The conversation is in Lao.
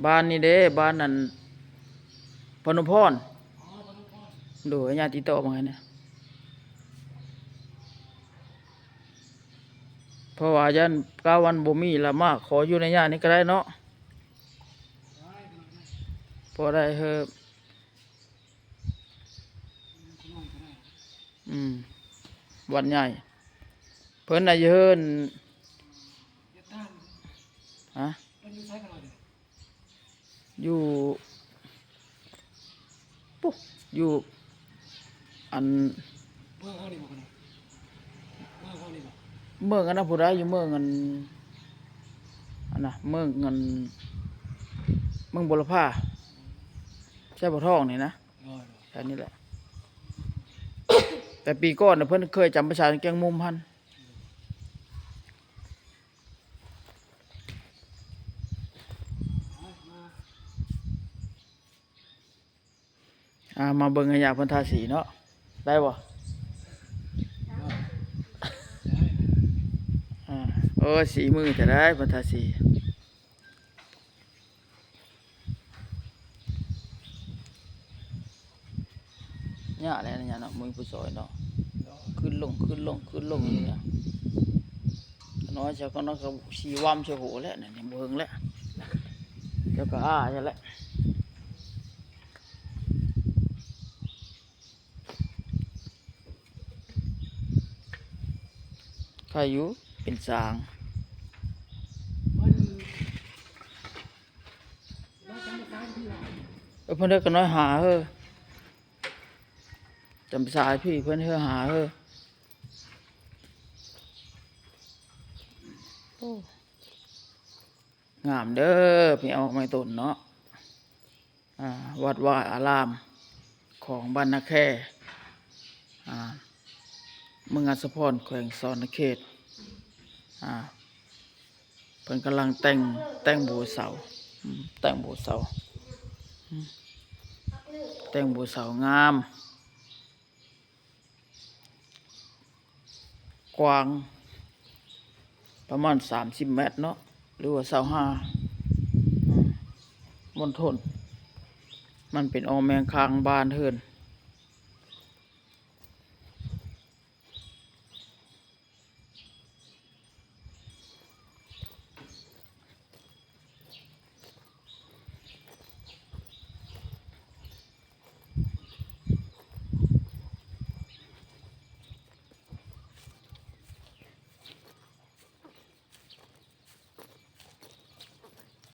ບ້ານນີ້ເດ້ ບ້ານນັ້ນ ພະນົມພອນ. ໂດຍ ຍາຕິດຕໍ່ມາໃຫ້ແດ່ ເພາະວ່າຢ້ານກາວັນບໍ່ມີລະ ມາຂໍຢູ່ໃນຍານີ້ກໍໄດ້ເນາະ ພໍໄດ້ເຮີ. ອືມ ວັດໃຫຍ່ ເພິ່ນນະຢູ່ເຮືອນ ຮະ ຢູ່ ປຸ ຢູ່ອັນ ເມືອງເຮົານີ້ບໍ່? ເມືອງເຮົານີ້ບໍ່? ເມືອງອັນນັ້ນພຸ້ນໃດ ຢູ່ເມືອງອັນ ອັນນະ ເມືອງອັນ ເມືອງບົວລະພາ ໄຊບົວທອງນີ້ນະ. ໂດຍ ແຖວນີ້ແຫຼະ ແຕ່ປີກ່ອນນະ ເພິ່ນເຄີຍຈຳພາສາແກ້ງມຸມຫັ້ນ. ອ່າ ມາເບິ່ງໃຫ້ຍາເພິ່ນທາສີເນາະ ໄດ້ບໍ່? ອ່າ ໂອ້ ສີມືແທ້ໃດເພິ່ນທາສີ. ຍາກແຫຼະ ຍາກເນາະ ບໍ່ມີຜູ້ຊ່ອຍເນາະ ຂຶ້ນລົງ ຂຶ້ນລົງ ຂຶ້ນລົງຢູ່ນະ. ຂະນ້ອຍຊະ ຂະນ້ອຍກໍສີວຳຊະ ໂຫແຫຼະ ນັ້ນຍັງບໍ່ເຖິງແຫຼະ ດຽວກໍອ້າຊະແຫຼະ. ໄຄຢູ່ ເປັນສາງ ເອີ ເພິ່ນເດີກະນ້ອຍຫາເຮີ ຈຳສາຍພີ່ເພິ່ນເຮີຫາເຮີ. ໂອ້ ງາມເດີ ພີ່ອອກໄມ້ຕົ້ນເນາະ. ອ່າ ວັດວາອາລາມຂອງບ້ານນາແຄ ອ່າ ເມືອງອັດສະພອນ ແຂວງສະຫວັນນະເຂດ ອ່າ ເພິ່ນກຳລັງແຕ່ງ ແຕ່ງໂບເສົາ ອືມ ແຕ່ງໂບເສົາ ອືມ ແຕ່ງໂບເສົາງາມ. ກວ້າງປະມານສາມສິບແມັດເນາະ ຫຼືວ່າຊາວຫ້າ ອືມ ມົນທົນ ມັນເປັນອ້ອມແມງຂ້າງບ້ານເຮືອນ